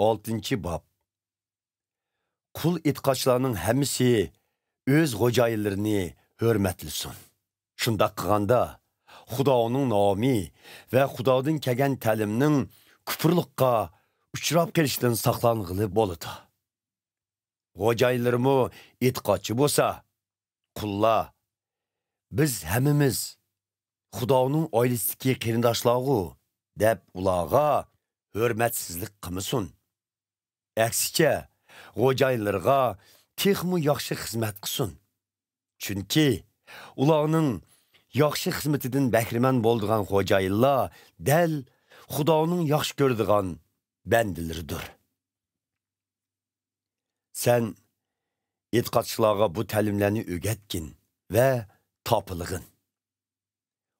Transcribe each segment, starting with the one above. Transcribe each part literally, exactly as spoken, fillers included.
ئالتىنچى باب. قۇل ئېتىقادچىلارنىڭ ھەممىسى ئۆز خوجايىنلىرىنى ھۆرمەتلىسۇن. شۇنداق قىلغاندا، خۇدانىڭ نامى ۋە خۇدادىن كەلگەن تەلىمنىڭ كۇپۇرلۇققا ئۇچراپ قېلىشىدىن ساقلانغىلى بولىدۇ. خوجايىنلىرىمۇ ئېتىقادچى بولسا، قۇللار، «بىز ھەممىمىز خۇدانىڭ ئائىلىسىدىكى قېرىنداشلارغۇ» دەپ ئۇلارغا ھۆرمەتسىزلىك قىلمىسۇن. ئەكسىچە، خوجايىنلىرىغا تېخىمۇ ياخشى خىزمەت قىلسۇن. چۈنكى ئۇلارنىڭ ياخشى خىزمىتىدىن بەھرىمەن بولىدىغان خوجايىنلار دەل خۇدانىڭ ياخشى كۆرىدىغان بەندىلىرىدۇر. سەن ئېتىقادچىلارغا بۇ تەلىملەرنى ئۆگەتكىن ۋە تاپىلىغىن.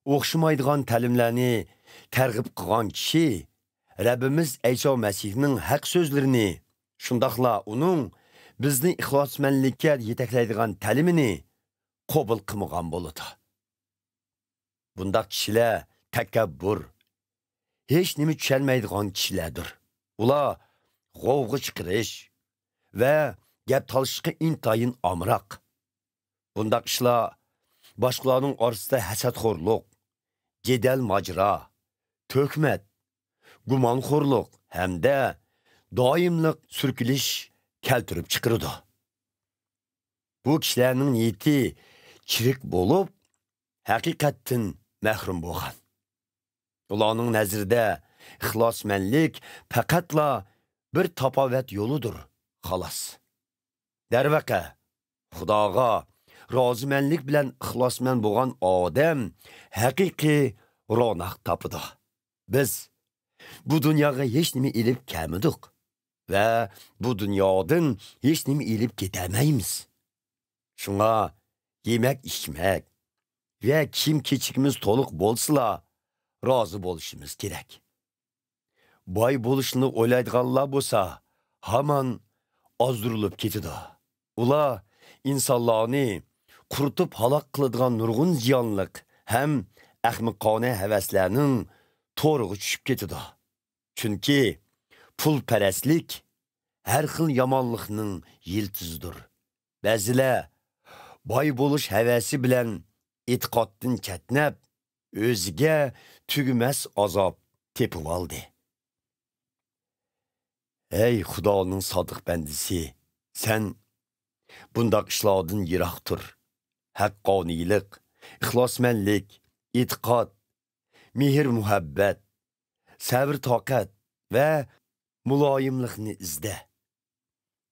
ئوخشىمايدىغان تەلىملەرنى تەرغىب قىلغان كىشى رەببىمىز ئەيسا مەسىھنىڭ ھەق سۆزلىرىنى، شۇنداقلا ئۇنىڭ بىزنى ئىخلاسمەنلىككە يېتەكلەيدىغان تەلىمىنى قوبۇل قىلمىغان بولىدۇ. بۇنداق كىشىلەر تەكەببۇر، ھېچ نېمە چۈشەنمەيدىغان كىشىلەردۇر. ئۇلار غوۋغا چىقىرىش ۋە گەپ تالىشىشقا ئىنتايىن ئامراق. بۇنداق ئىشلار باشقىلارنىڭ ئارىسىدا ھەسەتخورلۇق، جېدەل ماجىرا، تۆھمەت، گۇمانخورلۇق ھەمدە دائىملىق سۈركىلىش كەلتۈرۈپ چىقىرىدۇ. بۇ كىشىلەرنىڭ نىيىتى چىرىك بولۇپ، ھەقىقەتتىن مەھرۇم بولغان. ئۇلارنىڭ نەزىرىدە ئىخلاسمەنلىك پەقەتلا بىر تاپاۋەت يولىدۇر، خالاس. دەرۋەقە، خۇداغا رازىمەنلىك بىلەن ئىخلاسمەن بولغان ئادەم ھەقىقىي روناق تاپىدۇ. بىز بۇ دۇنياغا ھېچ نېمە ئېلىپ كەلمىدۇق ۋە بۇ دۇنيادىن ھېچ نېمە ئېلىپ كېتەلمەيمىز. شۇڭا يېمەك-ئىچمەك ۋە كىيىم-كېچىكىمىز تولۇق بولسىلا، رازى بولۇشىمىز كېرەك. باي بولۇشنى ئويلايدىغانلار بولسا، ھامان ئازدۇرۇلۇپ كېتىدۇ. ئۇلار ئىنسانلارنى قۇرۇتۇپ ھالاك قىلىدىغان نۇرغۇن زىيانلىق ھەم ئەخمىقانە ھەۋەسلەرنىڭ تورىغا چۈشۈپ كېتىدۇ. چۈنكى پۇلپەرەسلىك ھەر خىل يامانلىقنىڭ يىلتىزىدۇر. بەزىلەر باي بولۇش ھەۋەسى بىلەن ئېتىقادتىن چەتنەپ، ئۆزىگە تۈگىمەس ئازاب تېپىۋالدى. ھەي خۇدانىڭ سادىق بەندىسى، سەن بۇنداق ئىشلاردىن يىراق تۇر. ھەققانىيلىق، ئىخلاسمەنلىك، ئېتىقاد، مېھىر-مۇھەببەت، سەۋر-تاقەت ۋە مۇلايىملىقنى ئىزدە.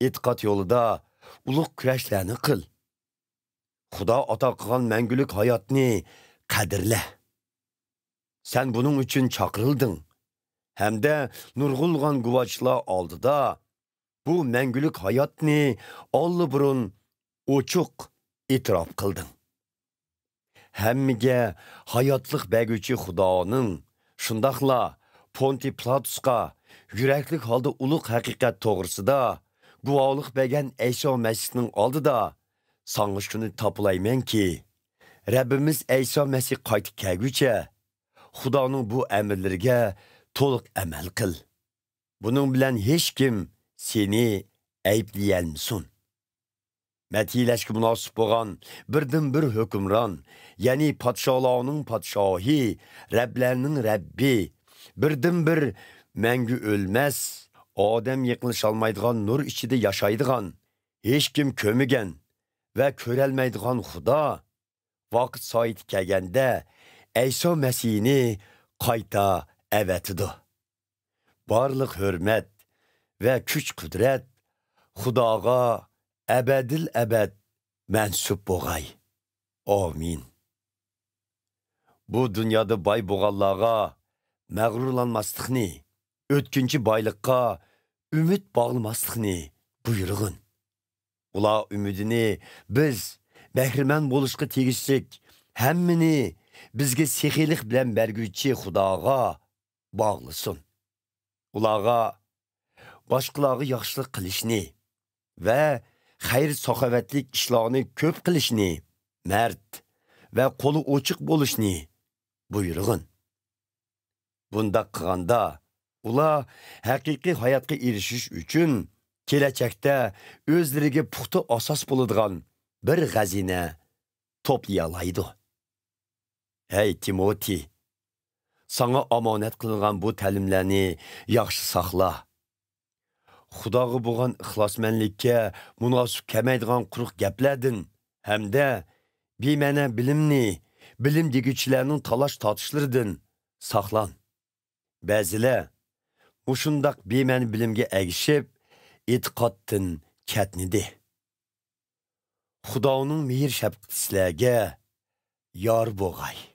ئېتىقاد يولىدا ئۇلۇغ كۈرەشلەرنى قىل. خۇدا ئاتا قىلغان مەڭگۈلۈك ھاياتنى قەدىرلە. سەن بۇنىڭ ئۈچۈن چاقىرىلدىڭ ھەمدە نۇرغۇنلىغان گۇۋاھچىلار ئالدىدا بۇ مەڭگۈلۈك ھاياتنى ئاللىبۇرۇن ئوچۇق ئېتىراپ قىلدىڭ. ھەممىگە ھاياتلىق بەرگۈچى خۇدانىڭ، شۇنداقلا پونتىي پىلاتۇسقا يۈرەكلىك ھالدا ئۇلۇغ ھەقىقەت توغرىسىدا گۇۋاھلىق بەرگەن ئەيسا مەسىھنىڭ ئالدىدا ساڭا شۇنى تاپىلايمەنكى، رەببىمىز ئەيسا مەسىھ قايتىپ كەلگۈچە خۇدانىڭ بۇ ئەمىرلىرىگە تولۇق ئەمەل قىل. بۇنىڭ بىلەن ھېچكىم سېنى ئەيىبلىيەلمىسۇن. مەدھىيلەشكە مۇناسىپ بولغان بىردىنبىر ھۆكۈمران، يەنى پادىشاھلارنىڭ پادىشاھى، رەبلەرنىڭ رەببى، بىردىنبىر مەڭگۈ ئۆلمەس، ئادەم يېقىنلىشالمايدىغان نۇر ئىچىدە ياشايدىغان، ھېچكىم كۆرمىگەن ۋە كۆرەلمەيدىغان خۇدا، ۋاقىت سائىتى كەلگەندە ئەيسا مەسىھنى قايتا ئەۋەتىدۇ. بارلىق ھۆرمەت ۋە كۈچ-قۇدرەت خۇداغا ئەبەدىل ئەبەد مەنسۇپ بولغاي. ئامىن. بۇ دۇنيادا باي بولغانلارغا مەغرۇرلانماسلىقنى، ئۆتكۈنچى بايلىققا ئۈمىد باغلىماسلىقنى بۇيرۇغىن. ئۇلار ئۈمىدىنى بىز بەھرىمەن بولۇشقا تېگىشلىك ھەممىنى بىزگە سېخىيلىق بىلەن بەرگۈچى خۇداغا باغلىسۇن. ئۇلارغا باشقىلارغا ياخشىلىق قىلىشنى ۋە خەير-ساخاۋەتلىك ئىشلارنى كۆپ قىلىشنى، مەرد ۋە قولى ئوچۇق بولۇشنى بۇيرۇغىن. بۇنداق قىلغاندا، ئۇلار ھەقىقىي ھاياتقا ئېرىشىش ئۈچۈن كېلەچەكتە ئۆزلىرىگە پۇختا ئاساس بولىدىغان بىر خەزىنە توپلىيالايدۇ. ھەي تىموتى، ساڭا ئامانەت قىلىنغان بۇ تەلىملەرنى ياخشى ساقلا. خۇداغا بولغان ئىخلاسمەنلىككە مۇناسىپ كەلمەيدىغان قۇرۇق گەپلەردىن ھەمدە بىمەنە بىلىمنى، بىلىم دېگۈچىلەرنىڭ تالاش-تارتىشلىرىدىن ساقلان. بەزىلەر مۇشۇنداق بىمەنە بىلىمگە ئەگىشىپ، ئېتىقادتىن چەتنىدى. خۇدانىڭ مېھىر-شەپقىتى سىلەرگە يار بولغاي.